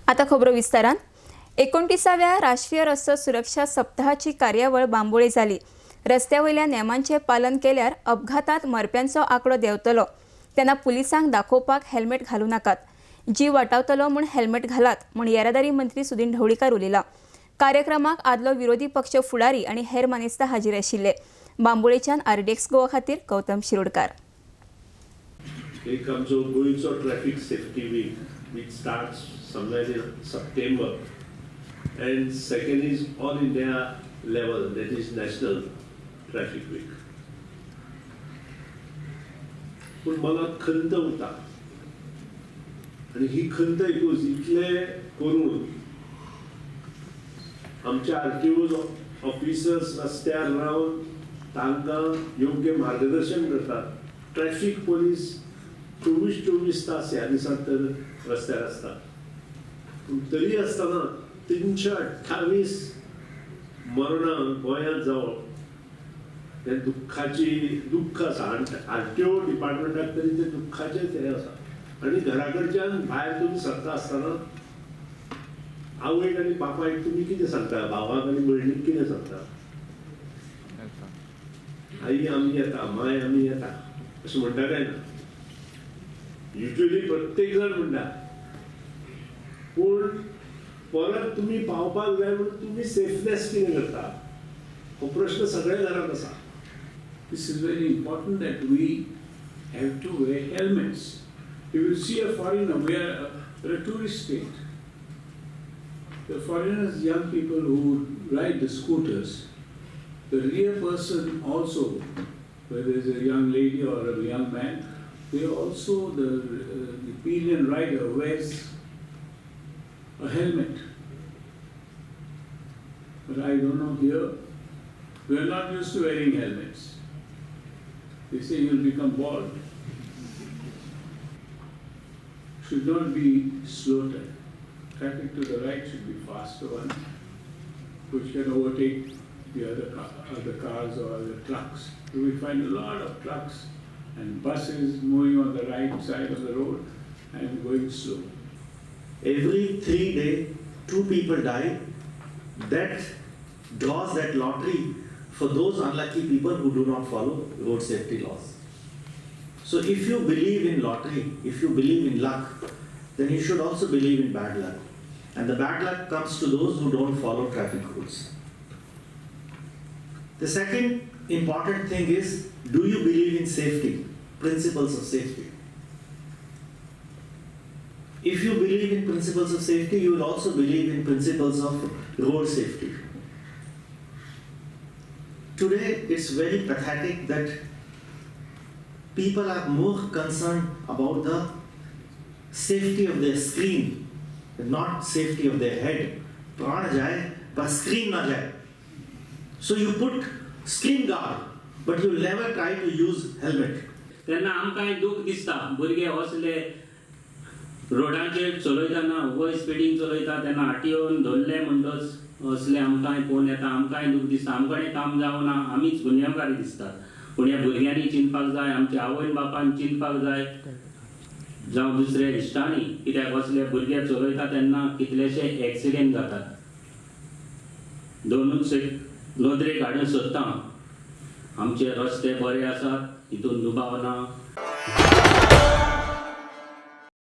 आता खबरो विस्तारान. 29व्या राष्ट्रीय रस्तो सुरक्षा सप्ताहाची कार्यावळ बांबोळे जाली. रस्त्या वयल्या नेमांचें पालन केल्यार अपघातांत मरप्यांचो आंकडो देंवतलो. तेन्ना पुलिसांक दाखोवपाक हेल्मेट घालूं नाकात, जीव वाटावतलो म्हूण हेल्मेट घालात म्हूण येरादारी मंत्री सुदिन ढवळीकार उलयला. कार्यक्रमाक आदलो विरोधी पक्ष फुडारी आनी हेर मानेस्तां हाजीर आशिल्ले. बांबोळेच्यान आरडीएक्स गोवा खातीर गौतम शिरोडकार. एक आमचो गोंयचो traffic safety week which starts somewhere in September, and second is all India level, that is National Traffic Week. पूण मनात खंत उरता आनी ही खंत एकूच इतले करून आमचे आरटीओ ऑफिसर्स रस्त्यार रावन तांकां योग्य मार्गदर्शन करतात. ट्रॅफिक पोलीस 24-24 तास ह्या दिसांत तर रस्त्यार आसतात. पूण तरी आसतना 328 मरणां गोंयांत जावप हें दुख्खाची दुख्ख आसा. आनी आरटीओ डिपार्टमेंटाक तरी तें दुख्खाचेंच हें आसा. आनी घरा कडच्यान भायर तुमी सरता आसतना आवयक आनी बापायक तुमी कितें सांगता, भावाक आनी भयणीक कितें सांगता? आई आमी येता, माय आमी येता अशें म्हणटा काय ना? युज्वली प्रत्येक जाण म्हणटा. पूण परत तुमी पावपाक जाय म्हणून तुमी सेफनेस कितें करता हो प्रश्न सगळ्या घरांत आसा. This is very important that we have to wear helmets. If you see a foreigner, we are a tourist state. The foreigners, young people who ride the scooters, the rear person also, whether it's a young lady or a young man, they also, the pillion rider wears a helmet. But I don't know here, we are not used to wearing helmets. They say you'll become bald. Should not be slow traffic. Traffic to the right should be faster one, which can overtake the other cars or other trucks. We find a lot of trucks and buses moving on the right side of the road and going slow. Every 3 days, 2 people die. That draws that lottery for those unlucky people who do not follow road safety laws. So if you believe in lottery, if you believe in luck, then you should also believe in bad luck. And the bad luck comes to those who don't follow traffic rules. The second important thing is, do you believe in safety, principles of safety? If you believe in principles of safety, you will also believe in principles of road safety. Today, it's very pathetic that people are more concerned about the safety of their screen, not safety of their head. Pran jaye, but screen na jaye. So you put screen guard, but you never try to use helmet. तेन्ना आमकां दुःख दिसता, भुरगे असले रोडाचेर चलयतना over स्पिडीन चलयता तेन्ना आरटीओन धरले म्हणटच असले आमकांय फोन येता, आमकांय दुःख दिसता, आमकडेन काम जावना, आमीच गुन्यांवकारी दिसतात. पूण ह्या भुरग्यांनी चिंतपाक जाय, आमच्या आवयन बापान चिंतपाक जाय, जावं दुसऱ्या इश्टांनी, कित्याक असले भुरगे चलयता तेन्ना कितलेशे एक्सिडेंट जातात. दोनूच एक नदरेक हाडून सोदता, आमचे रस्ते बरे आसात हितून दुबाव ना,